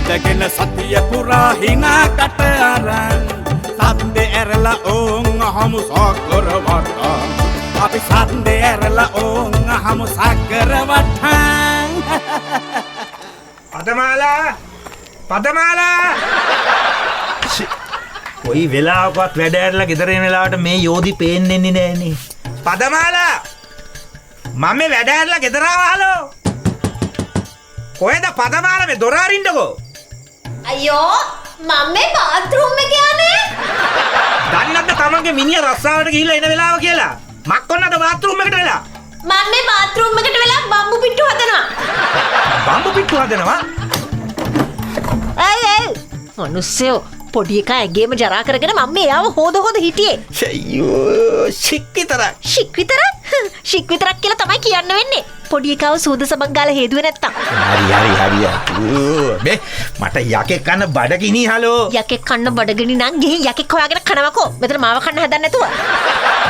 ඇදගෙන සතිය පුරා හිනා කට අරන් සද්දේ ඇරලා ඕන් අහමු සක්කර වට්ටන්. අපි සද්දේ ඇරලා ඕන් අහමු සක්කර වට්ටන්. පදමාලා, පදමාලා, කොයි වෙලාවකවත් වැඩ ඇරලා ගෙදර එන වෙලාවට මේ යෝධි පේන්නේ නෑනේ. පදමාලා, මම මේ වැඩ ඇරලා ගෙදර ආවා. හලෝ, කොහෙද පදමාලා? මේ දොර අරින්නකෝ. අයියෝ, මම මේ බාත්රූම් එකේ යන්නේ. දන්නේ නැද්ද තමන්ගේ මිනිහා රස්සාවට ගිහිල්ලා එන වෙලාව කියලා? මක් කොන්නද බාත්රූම් එකට වෙලා? මම මේ බාත්රූම් එකට වෙලා බම්බු පිට්ටු හදනවා. බම්බු පිට්ටු හදනවා? ඇයි ඇයි මිනිස්සයෝ, පොඩි එකා ඇගේම ජරා කරගෙන මම මේ එයාව හොද හොද හිටියේ. අයියෝ, ෂික් විතරක්. ෂික් විතරක්? ෂික් විතරක් කියලා තමයි කියන්න වෙන්නේ. පොඩි එකාව සූද සබන් ගාලා හේදුවේ නැත්තම්. හරි හරි හරි. මේ මට යකෙක් කන්න බඩගිනි. හලෝ. යකෙක් කන්න බඩගිනි නම් ගිහින් යකෙක් හොයාගෙන කනවකෝ. මෙතන මාව කන්න හදන්න නැතුව.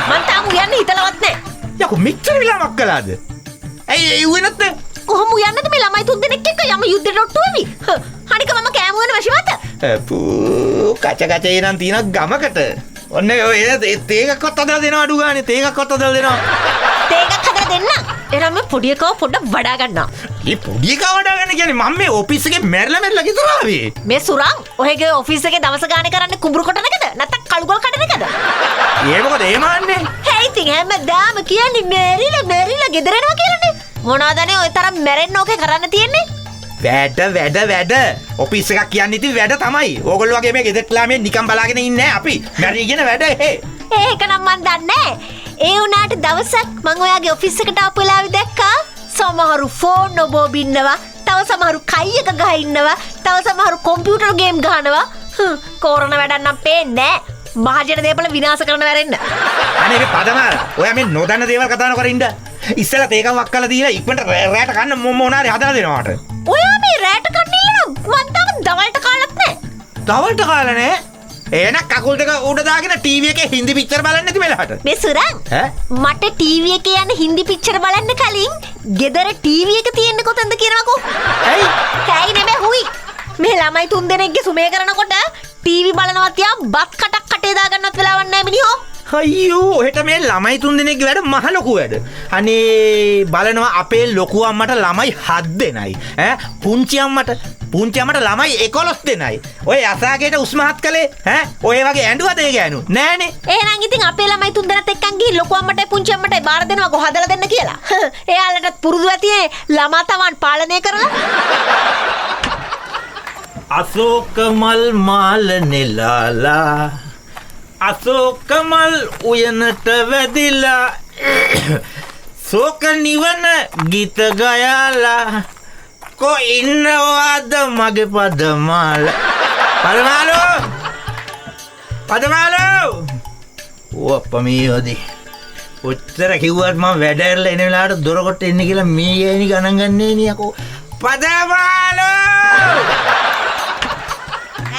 මං තාම උයන්න හිතලවත් නෑ. යකෝ, මෙච්චර වෙලාවක් කළාද? ඇයි ඒ උවේ නැත්තේ? කොහොම උයන්නද මේ ළමයි තුන් දෙනෙක් එක්ක? යම යුද්ධෙට ඔට්ටු වෙවි. අනික මම කෑම උයන වශිවත. අපූ, කච කච ඒ නම් තියෙන ගමකට. ඔන්න ඔය තේ එකක්වත් හදලා දෙනවා අඩු ගානේ. තේ එකක්වත් හදලා දෙනවා. තේ එකක් හදලා දෙන්න. එහෙනම් මේ පොඩි එකව පොඩ්ඩක් වඩා ගන්නවා. මේ පොඩි එකව වඩා ගන්න කියන්නේ මම මේ ඔෆිස් එකේ මැරලා මැරලා ගෙදර ආවේ. මේ සුරං, ඔහෙගේ ඔෆිස් එකේ දවස ගානේ කරන්නේ කුඹුරු කොටන එකද? නැත්තම් කළුගල් කඩන එකද? ඒ මොකද ඒ මාන්නේ? හේ, ඉතින් හැමදාම කියන්නේ මැරිලා මැරිලා ගෙදර එනවා කියලානේ. මොනවද අනේ ඔය තරම් මැරෙන්න ඕකේ කරන්න තියෙන්නේ? වැඩ වැඩ වැඩ. ඔෆිස් එකක් කියන්නේ ඉතින් වැඩ තමයි. ඕගොල්ලෝ වගේ මේ ගෙදරටලා මේ නිකන් බලාගෙන ඉන්නේ නෑ අපි. මැරීගෙන වැඩ. හේ. ඒක නම් මන් දන්නේ. ඒ වුණාට දවසක් මං ඔයාගේ ඔෆිස් එකට ආපු වෙලාවේ දැක්කා සමහරු ෆෝන් ඔබ ඉන්නවා, තව සමහරු කයි එක ගහ ඉන්නවා, තව සමහරු කොම්පියුටර් ගේම් ගහනවා. කෝරණ වැඩක් නම් පේන්නේ නෑ. මහජන දේපල විනාශ කරන වැරෙන්න. අනේ මේ පදමාලා, ඔයා මේ නොදන්න දේවල් කතා නොකර ඉන්න. ඉස්සෙල්ලා තේකක් වක් කරලා දීලා ඉක්මනට රැට කන්න මොන හරි හදලා දෙනවා මට. ඔයා මේ රැට කන්න ඉල්ලනවා, මං තාම දවල්ට කාලත් නෑ. දවල්ට කාලා නෑ? එහෙනම් කකුල් දෙක උඩ දාගෙන ටීවී එකේ හින්දි පික්චර් බලන්න නැති වෙලාවට. මේ සුරං, ඈ? මට ටීවී එකේ යන හින්දි පික්චර් බලන්න කලින් ගෙදර ටීවී එක තියෙන්නේ කොතනද කියනවකෝ. ඇයි? ඇයි නෙමෙයි, හුයි. මේ ළමයි තුන් දෙනෙක්ගේ සුමේ කරනකොට ටීවී බලනවා තියා බත් කටක් කටේ දාගන්නවත් වෙලාවක් නෑ මිනිහෝ. අයියෝ, ඔහෙට මේ ළමයි තුන් දෙනෙක්ගේ වැඩ මහ ලොකු වැඩ. අනේ බලනවා අපේ ලොකු අම්මට ළමයි 7 දෙනයි. ඈ, පුංචි අම්මට ළමයි 11 දෙනයි. ඔය අසාගේට උස්මහත් කළේ ඈ, ඔය වගේ ඇඬුවද ඒ ගෑනු? නෑනේ. එහෙනම් ඉතින් අපේ ළමයි තුන් දෙනත් එක්කන් ගිහින් ලොකු අම්මටයි පුංචි අම්මටයි බාර දෙනවා කො හදලා දෙන්න කියලා. එයාලටත් පුරුදු ඇතියේ ළමා තවන් පාලනය කරලා. අශෝක මල් මාල නෙලාලා, අශෝක මල් උයනට වැදිලා, ශෝක නිවන ගීත ගයාලා, කො ඉන්නවාද මගේ පදමාල? පදමාලෝ, පදමාලෝ. ඕ අප්පා, මේ යෝධි ඔච්චර කිව්වත් මම වැඩ ඇරලා එන වෙලාවට දොරකොට එන්න කියලා මේ ගෑණි ගණන් ගන්නේ නේ යකෝ. පදමාලෝ.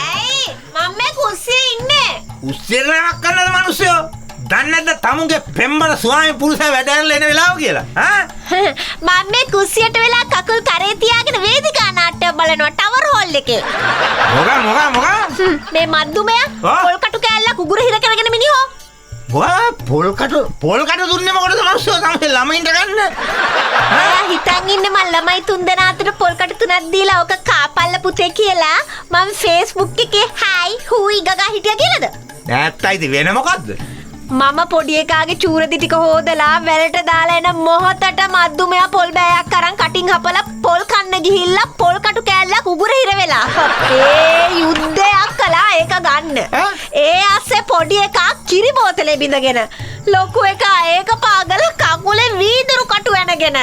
ඇයි මම මේ කුස්සියේ ඉන්නේ? කුස්සියට නමක් කරනද මිනිස්සුયો? දන්නේ නැද්ද තමුන්ගේ පෙම්බර ස්වාමි පුරුෂයා වැඩ ඇරලා එන වෙලාව කියලා? ඈ? මම මේ කුස්සියට වෙලා කකුල් කරේ තියාගෙන වේදිකා නාට්‍ය බලනවා ටවර් හෝල් එකේ. මොකා මොකා මොකා? මේ මද්දුමයා පොල් කටු කෑල්ලක් උගුර හිර කරගෙන මිනිහෝ. මොකා පොල් කටු දුන්නේ මොකටද මිනිස්සුયો තමයි ළමයින්ට ගන්න? ඔයා හිතන් ඉන්නේ මං ළමයි තුන් දෙනා අතට පොල් කටු තුනක් දීලා ඔක කාපල්ල පුතේ කියලා මං Facebook එකේ හායි හූයි ගගා හිටියා කියලාද? නැත්තයි ඉතින් වෙන මොකද්ද? මම පොඩි එකාගේ චූරදි ටික හොදලා වැලට දාලා එන මොහොතට මද්දුමයා පොල් බෑයක් අරන් කටින් හපලා පොල් කන්න ගිහිල්ලා පොල් කටු කෑල්ලක් උගුර හිර වෙලා. ඒ යුද්ධයක් කළා ඒක ගන්න. ඒ අස්සේ පොඩි එකා කිරි බෝතලේ බිඳගෙන, ලොකු එකා ඒක පාගලා කකුලේ වීදුරු කටු ඇනගෙන.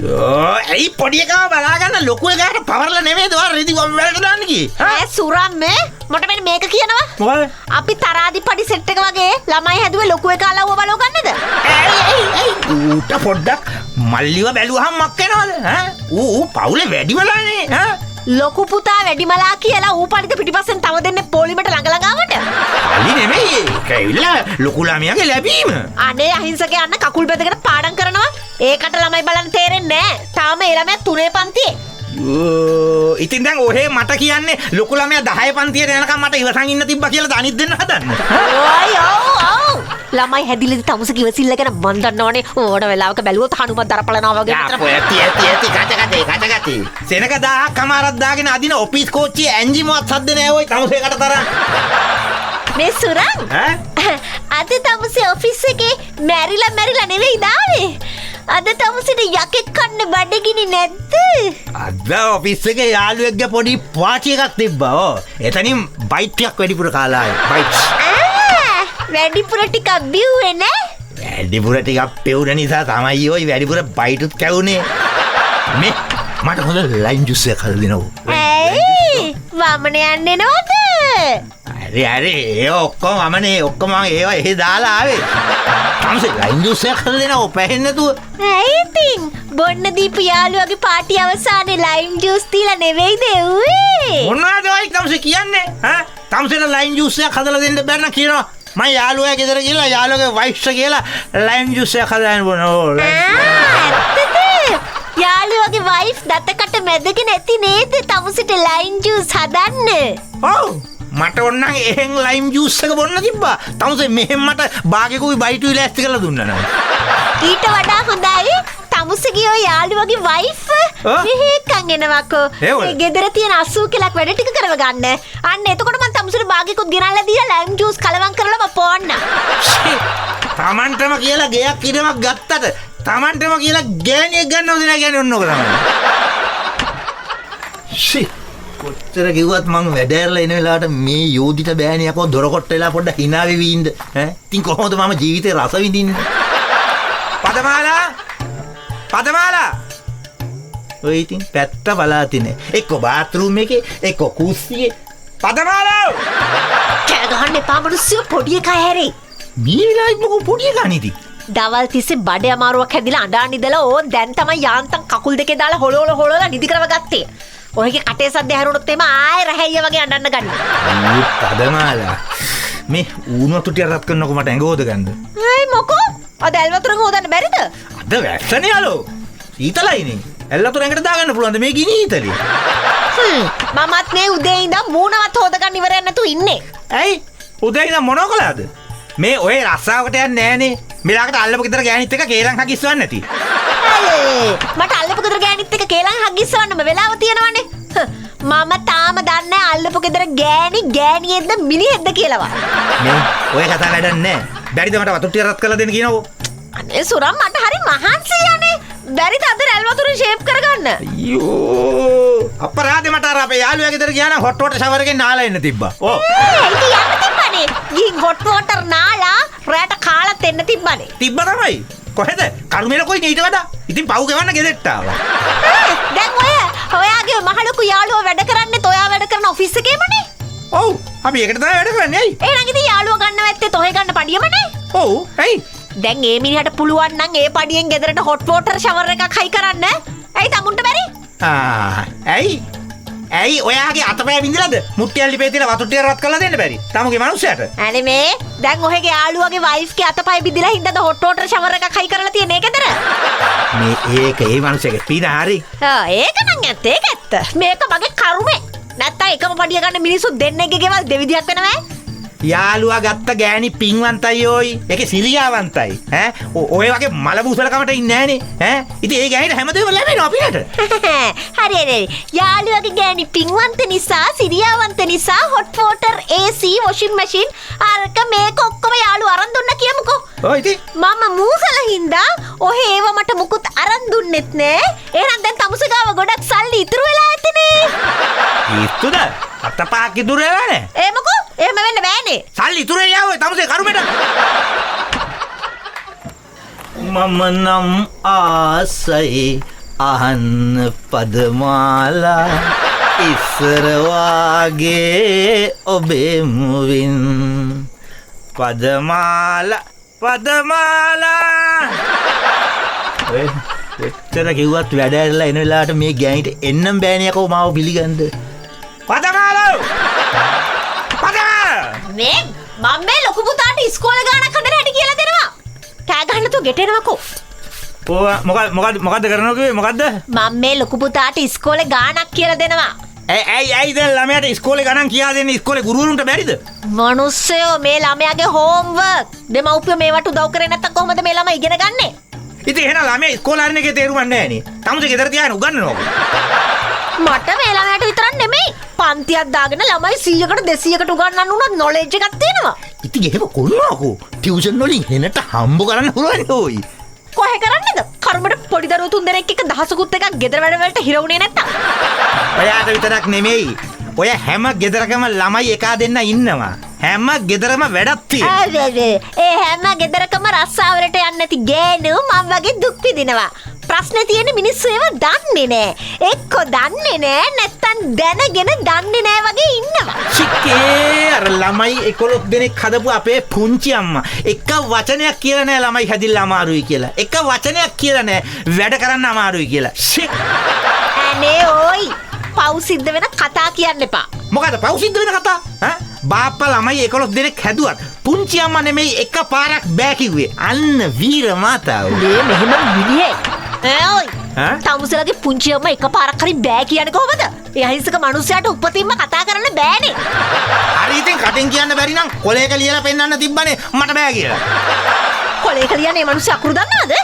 ඇයි පොඩි එකාව බලාගන්න ලොකු එකාට පවරලා නෙමෙයිද ඔයා රෙදි වැලට දාන්න ගියේ? ඈ සුරම්, මේ මට මෙන්න මේක කියනවා. මොකද? අපි තරාදි පඩි සෙට් එක වගේ ළමයි හැදුවේ ලොකු එකා ලව්ව බලව ගන්නද? ඇයි ඇයි ඇයි ඌට පොඩ්ඩක් මල්ලිව බැලුවහම මක් වෙනවද? ඈ, ඌ ඌ පවුලේ වැඩි වෙලානේ. ඈ, ලොකු පුතා වැඩිමලා කියලා ඌ පඩිද පිටිපස්සෙන් තව දෙන්නේ පොලිමට ළඟ ළඟ ආවට? පලි නෙමෙයි, ඒක ඇවිල්ලා ලොකු ළමයාගේ ලැබීම. අනේ අහිංසකයා අන්න කකුල් බැඳගෙන පාඩම් කරනවා. ඒකට ළමයි බලන්න තේරෙන්නේ නෑ. තාම ඒ ළමයා තුනේ පන්තියේ. අයියෝ, ඉතින් දැන් ඔහේ මට කියන්නේ ලොකු ළමයා 10 පන්තියට යනකම් මට ඉවසන් ඉන්න තිබ්බා කියලා අනිත් දෙන්න හදන්න. ඔය ඔව් ඔව්. ළමයි හැදිලිද තමුසගේ ඉවසිල්ල ගැන මන් දන්නවනේ. ඕන වෙලාවක බැලුවොත් හනුමත් දරපලනවා වගේ විතර. යාපෝ ඇති ඇති ඇති කච කචේ කච කචේ. සෙනක 1000ක් කමාරක් දාගෙන අදින ඔෆිස් කෝච්චියේ ඇන්ජිමවත් සද්ද නෑ ඔය තමුසේකට තරම්. මේ සුරං ඈ අද තමුසේ ඔෆිස් එකේ මැරිලා මැරිලා නෙවෙයි දාවේ. අද තමුසේට යකෙක් කන්න බඩගිනි නැද්ද? අද ඔෆිස් එකේ යාළුවෙක්ගේ පොඩි පාටි එකක් තිබ්බා. ඔව්. එතනින් බයිට් ටිකක් වැඩිපුර කාලා ආවේ. බයිට්ස්. ආ, වැඩිපුර ටිකක් බිව්වේ නෑ? වැඩිපුර ටිකක් පෙවුන නිසා තමයි ඔය වැඩිපුර බයිටුත් කැවුනේ. මේ මට හොඳ ලයිම් ජූස් එකක් හදලා දෙනවෝ. ඇයි වමන යන්න එනවද? හරි හරි, ඒ ඔක්කොම වමනේ ඔක්කොම මං ඒවා එහෙ දාලා ආවේ. තමසේ ලයිම් ජූස් එකක් හදලා දෙනවෝ පැහෙන්නේ නැතුව. ඇයි ඉතින් බොන්න දීපු යාළුවගේ පාටි අවසානයේ ලයිම් ජූස් දීලා නෙවෙයිද එව්වේ? මොනවද ඔය තමසේ කියන්නේ? ඈ තමසේට ලයිම් ජූස් එකක් හදලා දෙන්න බැරි නම් කියනවා මං යාළුවා ගෙදර ගිහලා යාළුවගේ වයිෆ්ට කියලා ලයිම් ජූස් එකක් හදලා දෙන්න ඕන. ඔව් ලයිම්. ඇත්තද? යාළුවගේ වයිෆ් දතකට මැදගෙන ඇති නේද තමුසෙට ලයිම් ජූස් හදන්න? ඔව්. මට ඕනනම් එහෙන් ලයිම් ජූස් එක බොන්න තිබ්බා. තමුසේ මෙහෙන් මට බාගෙකුයි බයිටුයි ලෑස්ති කරලා දුන්නා නේද? ඊට වඩා හොඳයි තමුසෙගේ ඔය යාළුවගේ වයිෆ් මෙහෙ එක්කන් එනවකෝ. මේ ගෙදර තියෙන 80 කෙලක් වැඩ ටික කරව ගන්න. අන්න එතකොට මං තමුසෙට බාගෙකුත් ගෙනල්ලා දීලා ලයිම් ජූස් කලවම් කරලා මම පොන්න. තමන්ටම කියලා ගෙයක් ඉඩමක් ගත්තට තමන්ටම කියලා ගෑණියෙක් ගන්න හොඳ නෑ කියන්නේ ඔන්න ඔක තමයි. ෂි කොච්චර කිව්වත් මං වැඩ ඇරලා එන වෙලාවට මේ යෝධිට බෑනේ යකෝ දොරකොට්ට වෙලා පොඩ්ඩක් hina වෙවි ඉන්න. ඈ ඉතින් කොහොමද මම ජීවිතේ රස විඳින්නේ? පදමාලා පදමාලා ඔය ඉතින් පැත්ත බලා තිනේ. එක්ක බාත්රූම් එකේ එක්ක කුස්සියේ. පදමාලා කෑ ගහන්න එපා මිනිස්සු, පොඩි එකා හැරෙයි. මේ වෙලාවෙත් මොකෝ පොඩි එකා නේද? දවල් තිස්සේ බඩේ අමාරුවක් හැදිලා අඬා නිදලා ඕන් දැන් තමයි යාන්තම් කකුල් දෙකේ දාලා හොලෝල හොලෝලා නිදි කරව ගත්තේ. ඔයගේ කටේ සද්ද හැරුණොත් එහෙම ආයෙ රැහැయ్య වගේ අඬන්න ගන්න. ඌ පදමාලා මේ ඌණු වතු ටික රත් කරනකො මට ඇඟ හොද ගන්න. ඇයි මොකෝ? අද ඇල් වතුරෙන් හොදන්න බැරිද? අද වැස්සනේ යාලෝ. සීතලයිනේ. ඇල් වතුර ඇඟට දාගන්න පුළුවන්ද මේ ගිනි හීතලේ? මමත් මේ උදේ ඉඳන් මූණවත් හොදගන්න ඉවරයක් නැතුව ඉන්නේ. ඇයි? උදේ ඉඳන් මොනව කළාද? මේ ඔය රස්සාවකට යන්නේ නෑනේ. මෙලාකට අල්ලපු ගෙදර ගෑණිත් එක්ක කේලම් හගිස්සවන්න නැති. අයියේ මට අල්ලපු ගෙදර ගෑණිත් එක්ක කේලම් හගිස්සවන්නම වෙලාව තියෙනවනේ. මම තාම දන්නේ නෑ අල්ලපු ගෙදර ගෑණි ගෑණියෙක්ද මිනිහෙක්ද කියලාවත්. මේ ඔය කතා වැඩක් නෑ. බැරිද මට වතුර ටික රත් කරලා දෙන්න කියනවෝ? අනේ සුරම් මට හරි මහන්සි යන්නේ. බැරිද අද රැල් වතුරෙන් ෂේප් කරගන්න? අයියෝ අපරාධේ මට අර අපේ යාළුවා ගෙදර ගියා නම් හොට් වෝටර් ෂවර් එකෙන් නාලා එන්න තිබ්බා. ඔව්. ඒ ඉතින් යන්න තිබ්බනේ. ගිහින් හොට් වෝටර් නාලා රැට කාලත් එන්න තිබ්බනේ. තිබ්බා තමයි. කොහෙද? කරුමේ ලොකුයි ඊට වඩා. ඉතින් පව් ගෙවන්න ගෙදරට ආවා. දැන් ඔය ඔයාගේ මහ ලොකු යාළුවා වැඩ කරන්නේ ඔයා වැඩ කරන ඔෆිස් එකේමනේ. ඔව්. අපි ඒකට තමයි වැඩ කරන්නේ. ඇයි? එහෙනම් ඉතින් යාළුවා ගන්නව ඇත්තේ තොහෙ ගන්න පඩියමනේ. ඔව්. ඇයි? දැන් ඒ මිනිහට පුළුවන් නම් ඒ පඩියෙන් ගෙදරට හොට් වෝටර් ෂවර් එකක් හයි කරන්න. ඇයි තමුන්ට බැරි? ආ ඇයි? ඇයි ඔයාගේ අතපය බින්දලාද මුට්ටියල් ලිපේ තියලා වතුර ටික රත් කරලා දෙන්න බැරි? තමුගේ මනුස්සයාට. අනේ මේ දැන් ඔහෙගේ යාළුවගේ වයිෆ්ගේ අතපය බින්දලා හින්දාද හොට් වෝටර් ෂවර් එකක් හයි කරලා තියෙන්නේ ඒ ගෙදර? මේ ඒක ඒ මනුස්සයාගේ පින හරි. ආ ඒක නම් ඇත්ත, ඒක ඇත්ත. මේක මගේ කරුමේ. නැත්තම් එකම පඩිය ගන්න මිනිස්සු දෙන්නෙක්ගේ ගෙවල් දෙවිදියක් වෙනවා ඈ. යාළුවා ගත්ත ගෑණි පින්වන්තයි ඔයි. ඒකේ සිරියාවන්තයි. ඈ ඔය වගේ මල බුසලකමට ඉන්නේ නෑනේ. ඈ ඉතින් ඒ ගෑණිට හැමදේම ලැබෙනවා අපිට. හරි හරි. යාළුවාගේ ගෑණි පින්වන්ත නිසා සිරියාවන්ත නිසා hot water AC washing machine අරක මේක ඔක්කොම යාළුවා අරන් දුන්නා කියමුකෝ. ඔව් ඉතින් මම මූසල හින්දා ඔහේ ඒව මට මුකුත් අරන් දුන්නෙත් නෑ. එහෙනම් දැන් තමුසේ ගාව ගොඩක් සල්ලි ඉතුරු වෙලා ඇතිනේ. ඉතුරුද? අත පහක් ඉතුරු වෙලා නෑ. ඒ මොකෝ? එහෙම වෙන්න බෑනේ. සල්ලි ඉතුරු වෙලා ඔය තමුසේ කරුමෙට. මම නම් ආසයි අහන්න පදමාලා ඉස්සර වාගේ ඔබේ මුවින් පදමාලා පදමාලා. ඔය කොච්චර කිව්වත් වැඩ ඇරලා එන වෙලාවට මේ ගෑණිට එන්නම් බෑනේ යකෝ මාව පිළිගන්න. පදමාලා පදමාලා මේ මම මේ ලොකු පුතාට ඉස්කෝලේ ගානක් හදන හැටි කියලා දෙනවා. කෑ ගහන්න තු ගෙට එනවකෝ. ඔව් මොකද මොකද්ද කරනවා කිව්වේ මොකද්ද? මම මේ ලොකු පුතාට ඉස්කෝලේ ගාණක් කියලා දෙනවා. ඇයි ඇයි දැන් ළමයාට ඉස්කෝලේ ගණන් කියා දෙන්නේ ඉස්කෝලේ ගුරුවරුන්ට බැරිද? මනුස්සයෝ මේ ළමයාගේ හෝම්වර්ක්. දෙමව්පියෝ මේවට උදව් කරේ නැත්තම් කොහොමද මේ ළමයා ඉගෙන ගන්නෙ? ඉතින් එහෙනම් ළමයා ඉස්කෝලේ අරින එකේ තේරුමක් නැහැ නේ. තමුසේ ගෙදර තියාගෙන උගන්වනවකෝ. මට මේ ළමයාට විතරක් නෙමෙයි. පන්තියක් දාගෙන ළමයි 100කට 200කට උගන්වන්න උනත් නොලෙජ් එකක් තියෙනවා. ඉතින් එහෙම කොන්නකෝ. ටියුෂන් වලින් හෙනට හම්බ කරන්න පුළුවන් ඕයි. කොහේ කරන්නේද? කරුමට පොඩි දරුවෝ තුන් දෙනෙක් එක්ක දහසකුත් එකක් ගෙදර වැඩ වලට හිර වුණේ නැත්තම්. ඔයාට විතරක් නෙමෙයි. ඔය හැම ගෙදරකම ළමයි එකා දෙන්න ඉන්නවා. හැම ගෙදරම වැඩක් තියෙනවා. ඒ හැම ගෙදරකම රස්සාවලට යන්නේ නැති ගෑනු මං වගේ දුක් විඳිනවා. ප්‍රශ්නේ තියෙන්නේ මිනිස්සු ඒව දන්නේ නෑ. එක්කෝ දන්නේ නෑ නැත්තම් දැනගෙන දන්නේ නෑ වගේ ඉන්නවා. චිකේ අර ළමයි 11 දෙනෙක් හදපු අපේ පුංචි අම්මා එක වචනයක් කියලා නෑ ළමයි හැදිලා අමාරුයි කියලා. එක වචනයක් කියලා නෑ වැඩ කරන්න අමාරුයි කියලා. ෂික්. අනේ ඕයි පව් සිද්ධ වෙන කතා කියන්න එපා. මොකද පව් සිද්ධ වෙන කතා? ඈ බාප්පා ළමයි 11 දෙනෙක් හැදුවත් පුංචි අම්මා නෙමෙයි එක පාරක් බෑ කිව්වේ. අන්න වීර මාතාව. මේ මෙහෙම මිනිහෙක්. ඈ ඔයි. තමුසලගේ පුංචි අම්මා එක පාරක් හරි බෑ කියන්නේ කොහොමද? ඒ අහිංසක මිනිස්සයාට උපතින්ම කතා කරන්න බෑනේ. හරි ඉතින් කටින් කියන්න බැරි නම් කොලේක ලියලා පෙන්නන්න තිබ්බනේ මට බෑ කියලා. කොලේක ලියන්නේ මේ මිනිස්සු අකුරු දන්නවද?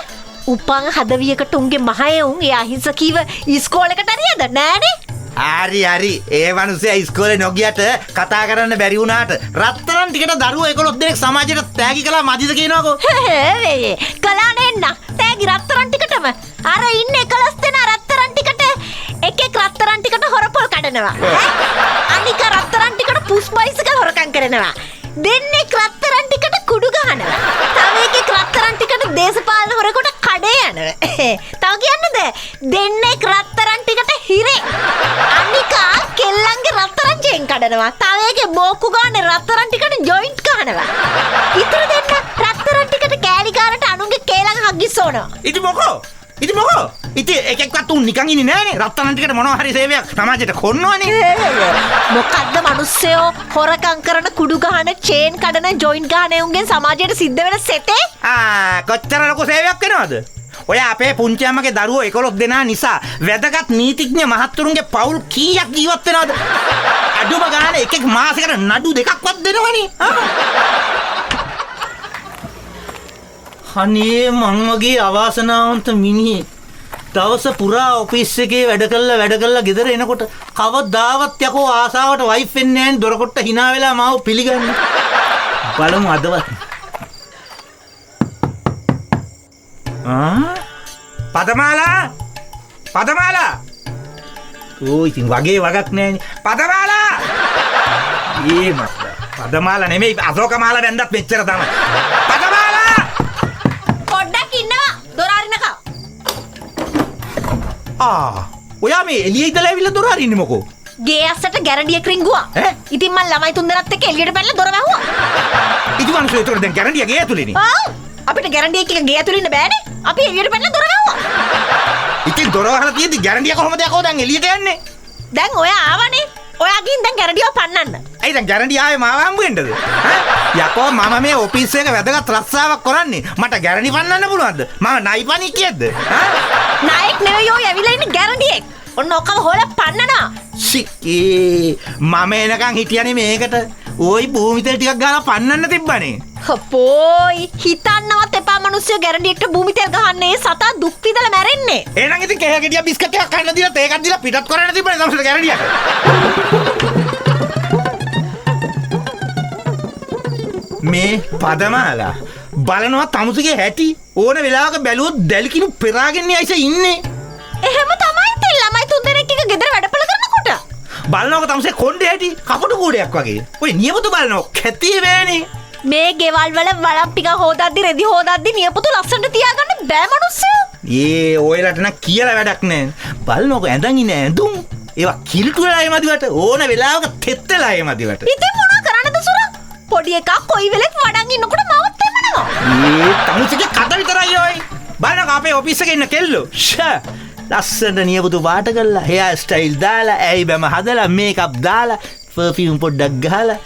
උපන් හදවියකට උන්ගේ මහයුන් ඒ අහිංසකීව ඉස්කෝලේකට හරියද නෑනේ. හරි හරි ඒ මිනිස්සයා ඉස්කෝලේ නොගියට කතා කරන්න බැරි වුණාට රත්තරන් ටිකට දරුවෝ 11 දෙනෙක් සමාජයට තෑගි කළා මදිද කියනවකෝ. හේ කළා නේන්න තෑගි රත්තරන් ටිකටම. අර ඉන්නේ 11 දෙනා රත්තරන් ටිකට එක එක රත්තරන් ටිකට හොරපොල් කඩනවා. අනික රත්තරන් ටිකට පුස් බයිසිකල් හොරකම් කරනවා. දෙන්නෙක් රත්තරන් ටිකට කුඩු ගහනවා. තව එකෙක් රත්තරන් ටිකට දේශපාලන හොරෙකුට කඩේ යනවා. තව කියන්නද? දෙන්නෙක් රත්තරන් ටිකට හිරේ. අනිකා කෙල්ලන්ගේ රත්තරන් චේන් කඩනවා. තව එකේ බෝක්කු ගානේ රත්තරන් ටිකට ජොයින්ට් ගහනවා. ඉතුරු දෙන්න රත්තරන් ටිකට කෑලි ගානට අනුන්ගේ කේලම් හග්ගිස් ඕනවා. ඉතින් මොකෝ? ඉතින් මොකෝ? ඉතින් එක එක්කත් උන් නිකන් ඉන්නේ නෑනේ. රත්තරන් ටිකට මොනවා හරි සේවයක් සමාජයට කොන්නවනේ. මොකද්ද මිනිස්සයෝ හොරකම් කරන කුඩු ගහන චේන් කඩන ජොයින්ට් ගහන උන්ගෙන් සමාජයට සිද්ධ වෙන සෙතේ? ආ කොච්චර ලොකු සේවයක් වෙනවද? ඔය අපේ පුංචි අම්මගේ දරුවෝ 11 දෙනා නිසා වැදගත් නීතිඥ මහත්තුරුන්ගේ පවුල් කීයක් ජීවත් වෙනවද? අඩුම ගානේ එක එක මාසෙකට නඩු දෙකක්වත් දෙනවනේ. අනේ මං වගේ අවාසනාවන්ත මිනිහෙක් දවස පුරා ඔෆිස් එකේ වැඩ කරලා ගෙදර එනකොට කවදාවත් යකෝ ආසාවට වයිෆ් වෙන්නේ නෑනේ දොරකොට්ට hina වෙලා මාව පිළිගන්නේ. බලමු අදවත්. ආ පදමාලා පදමාලා ඕ ඉතින් වගේ වගක් නෑනේ. පදමාලා ඒ මට පදමාලා නෙමෙයි අශෝකමාලා බැන්දත් මෙච්චර තමයි. පදමාලා පොඩ්ඩක් ඉන්නවා දොර අරිනකම්. ආ ඔයා මේ එළියේ ඉඳලා ඇවිල්ලා දොර අරින්නේ මොකෝ? ගේ අස්සට ගැරන්ඩියෙක් රිංගුවා. ඉතින් මං ළමයි තුන් දෙනාත් එක්ක එළියට පැනලා දොර වැහුවා. ඉතින් මනුස්සයෝ ඒතකොට දැන් ගැරන්ඩියා ගේ ඇතුලේනේ. ඔව් අපිට ගැරන්ඩියෙක් එක ගේ ඇතුලේ ඉන්න බෑනේ. අපි එළියට පැනලා දොර වැහුවා. ඉතින් දොර වහලා තියෙද්දි ගැරන්ඩියා කොහොමද යකෝ දැන් එළියට යන්නේ? දැන් ඔයා ආවනේ. ඔයා ගිහින් දැන් ගැරන්ඩියව පන්නන්න. ඇයි දැන් ගැරන්ඩියා ආවේ මාව හම්බ වෙන්නද? ඈ යකෝ මම මේ ඔෆිස් එක වැදගත් රස්සාවක් කරන්නේ. මට ගැරන්ඩි පන්නන්න පුළුවන්ද? මම නයි පණික්කියක්ද? ඈ නායක නෙවෙයි ඔය ඇවිල්ලා ඉන්නේ ගැරන්ඩියෙක්. ඔන්න ඔකම හොල පන්නනවා. ෂිකේ මම එනකන් හිටියනේ මේකට. ওই භූමි තෙල් ටිකක් ගාලා පන්නන්න තිබ්බනේ. හපෝයි හිතන්නවත් එපා මිනිස්සු ගැරන්ඩියෙක්ට භූමි තෙල් ගහන්නේ සතා දුක් විඳලා මැරෙන්නේ. එහෙනම් ඉතින් කෙහ ගෙඩියක් බිස්කට් එකක් කන්න දීලා තේ එකක් දීලා පිටත් කරන්න තිබ්බනේ තමසට ගැරන්ඩියට. මේ පදමාලා බලනවා තමුසේගේ හැටි ඕන වෙලාවක බැලුවොත් දැලිකිනු පෙරාගෙන ඇයිස ඉන්නේ. එහෙම තමයි ඉතින් ළමයි තුන් දෙනෙක් එක ගෙදර වැඩපළ කරනකොට. බලනකො තමුසේ කොණ්ඩේ හැටි කපටු කූඩයක් වගේ. ඔය නියපොතු බලනකො කැතේ බෑනේ. මේ ගෙවල් වල වළම් ටික හොදද්දි රෙදි හොදද්දි නියපොතු ලස්සනට තියාගන්න බෑ මිනිස්සු. ඒ ඔයලට නම් කියලා වැඩක් නෑ. බලනකො ඇඳන් ඉන්න ඇඳුම් ඒවා කිලිටු වෙලා එමදිවට ඕන වෙලාවක තෙත් වෙලා එමදිවට. ඉතින් මොනවා කරන්නද සුරා? පොඩි එකා කොයි වෙලෙත් වඩන් ඉන්නකොට මාවත් තෙමනවා. මේ තමුසේගේ කත විතරයි ඔය. බලනකො අපේ ඔෆිස් එකේ ඉන්න කෙල්ලෝ. ෂා ලස්සනට නියපොතු පාට කරලා හෙයාර් ස්ටයිල් දාලා ඇයි බැම හදලා මේකප් දාලා පර්ෆියුම් පොඩ්ඩක් ගහලා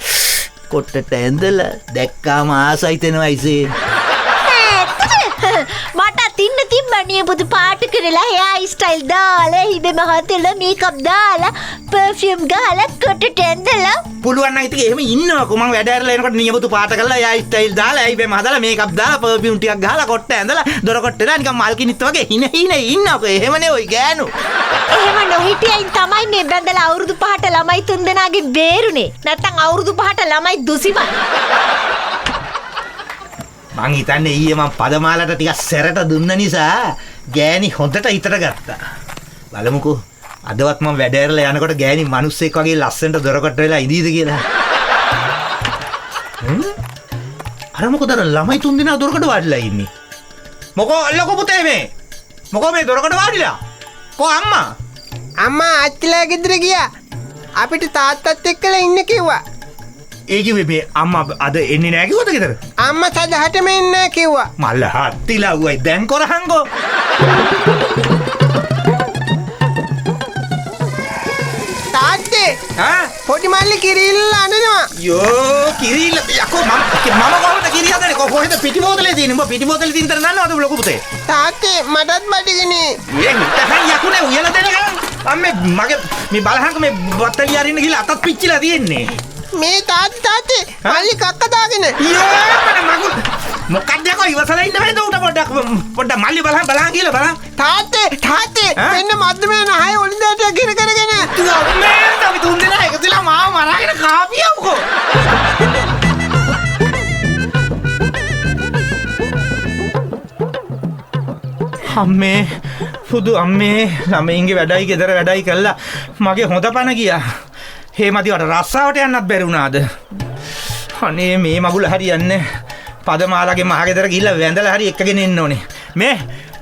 කොට්ටට ඇඳලා දැක්කාම ආසයි තෙනවා ඉසේ. මට තින්න තිබ්බනේ නියපොතු පාට කරලා හෙයා ස්ටයිල් දාලා හිබෙම හදලා මේකප් දාලා පර්ෆියුම් ගහලා කොටට ඇඳලා පුළුවන් නම් ඉතින් එහෙම ඉන්නවකෝ. මං වැඩ ඇරලා එනකොට නියපොතු පාට කරලා හෙයා ස්ටයිල් දාලා ඇයි බෙම හදලා මේකප් දාලා පර්ෆියුම් ටිකක් ගහලා කොට්ට ඇඳලා දොර කොට්ට දාලා නිකන් මල් කිනිත් වගේ හින හින ඉන්නවකෝ. එහෙමනේ ඔය ගෑනු. එහෙම නොහිටියයින් තමයි මේ බැඳලා අවුරුදු 5ට ළමයි තුන්දෙනාගේ බේරුනේ. නැත්තම් අවුරුදු 5ට ළමයි දුසිමයි. මං හිතන්නේ ඊයේ මං පදමාලට ටිකක් සැරට දුන්න නිසා ගෑණි හොඳට හිතට ගත්තා. බලමුකෝ අදවත් මං වැඩ ඇරලා යනකොට ගෑණි මිනිස්සෙක් වගේ ලස්සනට දොරකට වෙලා ඉඳීද කියලා. අර මොකද අර ළමයි තුන් දෙනා දොරකට වාඩිලා ඉන්නේ? මොකෝ ලොකු පුතේ මේ? මොකෝ මේ දොරකට වාඩිලා? කෝ අම්මා? අම්මා ආච්චිලා ගෙදර ගියා. අපිට තාත්තත් එක්කලා ඉන්න කිව්වා. ඒ කිව්වේ මේ අම්මා අද එන්නේ නෑ කිව්වද ගෙදර? අම්මා සදහටම එන්නේ නෑ කිව්වා. මල්ල හත්තිලා උවයි දැන් කරහංගෝ. තාත්තේ ආ පොඩි මල්ලි කිරිල්ල අනනවා. යෝ කිරිල්ල යකෝ මම කොහොමද කිරි හදන්නේ? කොහෙද පිටි බෝතලේ තියෙන්නේ? උඹ පිටි බෝතලේ තියෙන තැන දන්නවද ලොකු පුතේ? තාත්තේ මටත් බඩගිනි. ඒ හිටහන් යකුනේ උයලා දෙනකන් මම මේ මගේ මේ බලහන්ක මේ බත්තලිය අරින්න ගිහලා අතත් පිච්චිලා තියෙන්නේ. මේ තාත්තේ මල්ලි කක්ක දාගෙන. ඊයේ මගුල් මොකක්ද යකෝ ඉවසලා ඉන්න බෑද උට පොඩ්ඩක් පොඩ්ඩක් මල්ලි බලහන් බලහන් කියලා බලහන්. තාත්තේ තාත්තේ මෙන්න මද්දමේ නහය ඔලින්දට ගිර කරගෙන. මේ අපි තුන් දෙනා එකතු වෙලා මාව මරාගෙන කාපියවකෝ. අම්මේ පුදු අම්මේ ළමයින්ගේ වැඩයි ගෙදර වැඩයි කළා මගේ හොඳ පණ ගියා. හේ මදිවට රස්සාවට යන්නත් බැරි වුණාද? අනේ මේ මගුල හරියන්නේ. පදමාලාගේ මහ ගෙදර ගිහිල්ලා වැඳලා හරි එක්කගෙන එන්න ඕනේ. මේ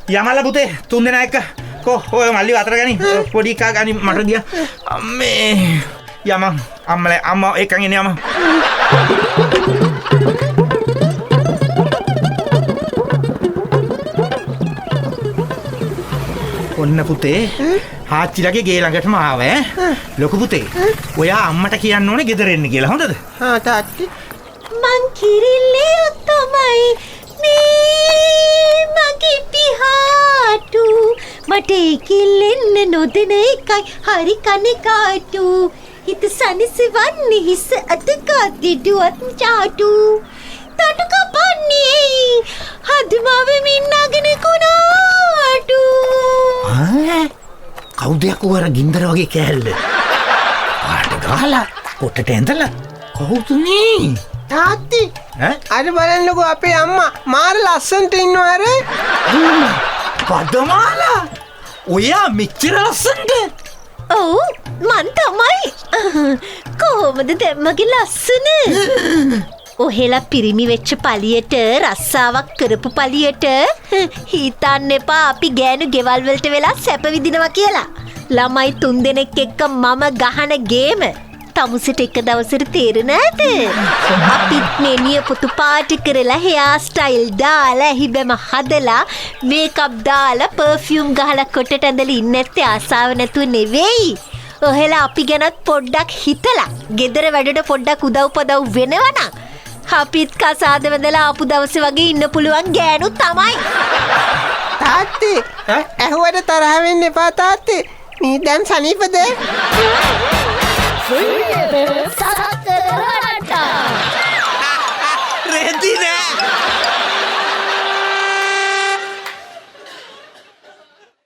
යමලා පුතේ තුන් දෙනා එක්ක කො ඔය මල්ලි අතර ගනි පොඩි එකා ගනි මට ගියා. අම්මේ යමන් අම්මලා අම්මා එක්කන් එන්නේ යමන්. ඔන්න පුතේ ආච්චිලගේ ගේ ළඟටම ආවා ඈ. ලොකු පුතේ ඔයා අම්මට කියන්න ඕනේ ගෙදර එන්න කියලා හොඳද? හා තාත්තේ. මං කිරිල්ලියෝ තමයි මේ මගේ පිහාටු මට ඒකිල්ලෙන්න නොදෙන එකයි හරි කනකාටු හිත සනසවන්නේ හිස අතක දිඩුවත් චාටු තටු කපන්නේ හදමාව මින්නගෙන කුණාටු. ආ කවුද යකෝ අර ගින්දර වගේ කෑල්ල පාට ගහලා පොටට ඇඳලා කවුද මේ? තාත්තේ ඈ අර බලන්නකෝ අපේ අම්මා මාර ලස්සනට ඉන්නවා. අර පදමාලා ඔයා මෙච්චර ලස්සනට? ඔව් මං තමයි. කොහොමද දැන් මගේ ලස්සන? ඔහෙලා පිරිමි වෙච්ච පළියට රස්සාවක් කරපු පළියට හිතන්න එපා අපි ගෑනු ගෙවල් වලට වෙලා සැප විඳිනවා කියලා. ළමයි තුන් දෙනෙක් එක්ක මම ගහන ගේම තමුසෙට එක දවසට තේරෙනවද? අපිත් මේ නියපොතු පාට කරලා හෙයා ස්ටයිල් දාලා ඇහිබැම හදලා මේකප් දාලා පර්ෆියුම් ගහලා කොටට ඇඳලා ඉන්නේ නැත්තේ ආසාව නැතුව නෙවෙයි. ඔහෙලා අපි ගැනත් පොඩ්ඩක් හිතලා ගෙදර වැඩට පොඩ්ඩක් උදව් පදව් වෙනවනම් අපිත් කසාද වැඳලා ආපු දවසේ වගේ ඉන්න පුළුවන් ගෑනු තමයි. තාත්තේ ඇහුවට තරහ වෙන්න එපා තාත්තේ. මේ දැන් සනීපද? Full FM.